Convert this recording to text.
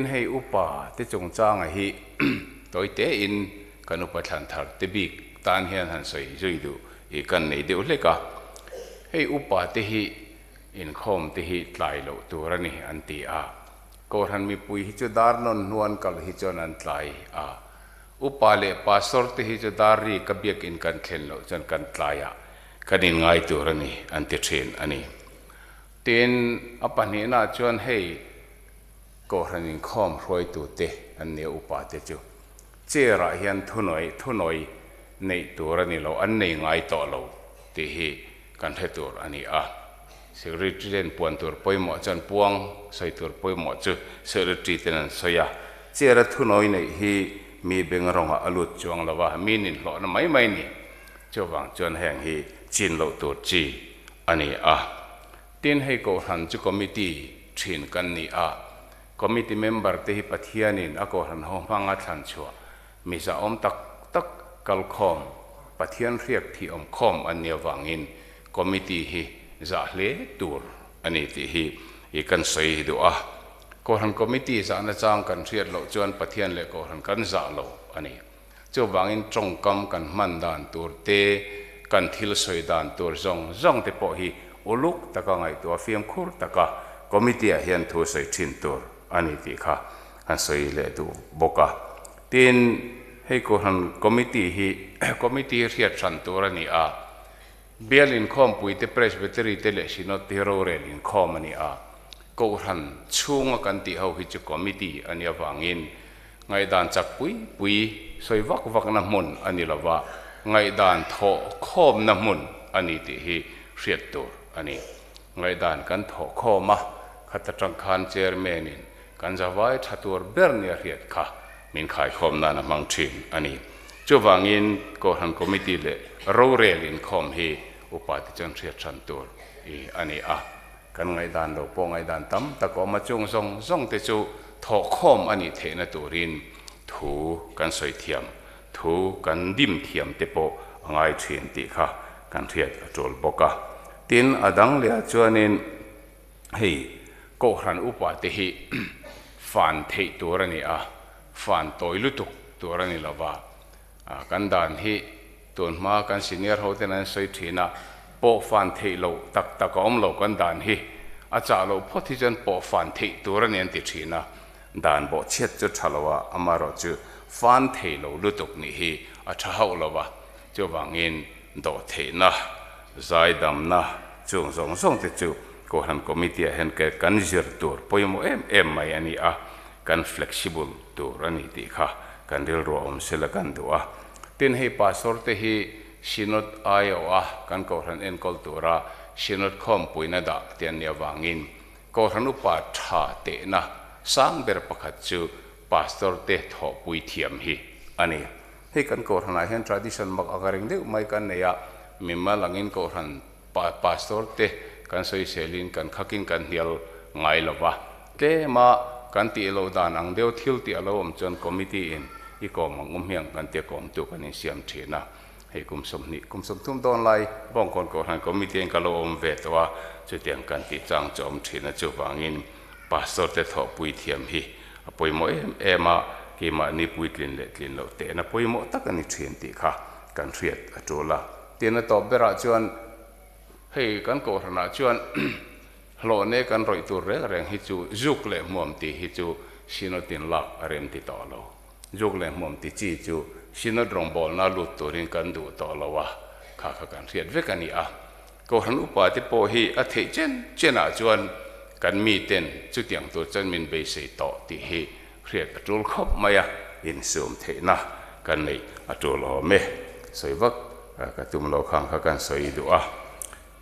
Hei upa te chungchanga hi tawi tein kan upa thlan thar te bik tan hian han sawi zui duh i kan nei deuh hlek a. Hei upa te hi inkhawm te hi tlai loh tur a ni an ti a. Kohhran mipui hi chu dar nawn hnuan kal hi chuan an tlai a. Upa leh pastor te hi chu dar ri ka biakin kan thlen loh chuan kan tlaiah kan inngai tur a ni an ti thin a ni. Tin, a pahnihnaah chuan hei Kohhran inkhawm hruaitute an nia upate chu chair ah hian thunawi thunawi neih tur a ni lo, an nei ngai tawh lo tih hi kan hre tur a ni a. Secretary ten puan tur pawimawh chuan puang sawi tur pawimawh chu secretary ten an sawi a, chair a thunawi neih hi mi beng rawngah a lut chuang lo a, mi ninhlawhna mai mai ni. Chuvang chuan heng hi chin loh tur chi a ni a. Tin, hei Kohhran chu committee thin kan ni a, committee member te hi Pathianin a Kohhran ho hmanga thlan chhuah mi zahawm tak tak kalkhawm, Pathian hriak thih awm khawm an nih avangin committee hi zah hle tur a ni tih hi i kan sawi duh a. Kohhran committee zahna chang kan hriat loh chuan Pathian leh Kohhran kan zah lo a ni. Chuvangin tawngkam kan hman dan tur te, kan thil sawi dan tur zawng zawng te pawh hi uluk taka ngaihtuah fimkhur taka committee ah hian thu sawi thin tur a ni tih kha kan sawi leh duh bawk a. Tin, hei Kohhran committee hi committee hriat hran tur a ni a, Bial inkhawmpui te, Presbytery te leh Synod te hi rorel inkhawm a ni a, Kohhran chhunga kan tih ho hi chu committee a nih avangin Ngaihdan chak pui pui sawi vak vakna hmun a ni lova, ngaihdan thawh khawmna hmun a ni tih hi hriat tur a ni. Ngaihdan kan thawh khawm a, khata tang khan Chairman-in kan zavai tha tur ber nia hriat kha min khaikhawm nan a hmang thin a ni. Chuvangin Kohhran Committee leh rorel inkhawm hi upate chuan hriat hran tur a ni a. Kan ngaihdan lo pawh ngaihdan tam tak a awm a, chung zawng zawng te chu thawhkhawm a nih theihna turin thu kan sawi thiam, thu kan dim thiam te pawh a ngai thin tih kha kan hriat a tul bawk a. Tin, a dang lehah chuanin hei Kohhran upa te hi fan theih tur a ni a, fan tawi lutuk tur a ni lova, kan dan hi Tun hma kan senior ho ten an sawi thin a, pawh fan theih loh tak tak a awm lo kan dan hi a chah loh phawt hi chuan pawh fan theih tur a ni an ti thin a, dan bawh chhiat chu tha lo a, amaherawh chu fan thei lo lutuk nih hi a tha hauh lo a, chuvangin dawh theihna, zaidamna chung zawng zawng te chu Kohhran Committee ah hian kan zir tur pawimawh em em mai a ni a, kan flexible tur a ni tih kha kan rilru a awm sela kan duh a. Tin, hei Pastor te hi Synod aiawh a kan Kohhran enkawl tura Synod khawmpuina dah te an nih avangin Kohhran upa tha tehna sang ber pakhat chu Pastor te thawhpui thiam hi a ni. Hei kan Kohhranah hian tradition mak anga reng deuh mai kan nei a, mimal angin Kohhran Pastor te kan sawiselin kan khakin kan hnial ngai lo va, tlema kan tih loh dan ang deuh thil tih a lo awm chuan committee in i kawm ang um hiang kan tia kawmtu kan insiam thin a, hei kum 20, kum 30 dawn lai Bawngkawn Kohhran committee in ka lo awm ve tawh a, chutiang kan tih chang chu a awm thin a, chuvangin Pastor te thawhpui thiam hi a pawimawh em em a, keimahni puitlin leh tlin loh tehna pawimawh tak a ni thin tih kha kan hriat a tul a. Tin a tawp berah chuan hei kan Kohhranah chuan hlawhne kan rawih tur reng reng hi chu zuk leh hmuam tih hi chu Synod-in lak a rem ti tawh lo. Zuk leh hmuam ti chi chu Synod rawngbawlna lut turin kan duh tawh lo a, kha kha kan hriat vek a ni a. Kohhran upa te pawh hi a theih chen chenah chuan kan miten chutiang tur chuan min beisei tawh tih hi Hriat a tul khawp mai a, insum theihna kan neih a tul awm e. Sawi vak ka tum lo khang kha kan sawi duh a.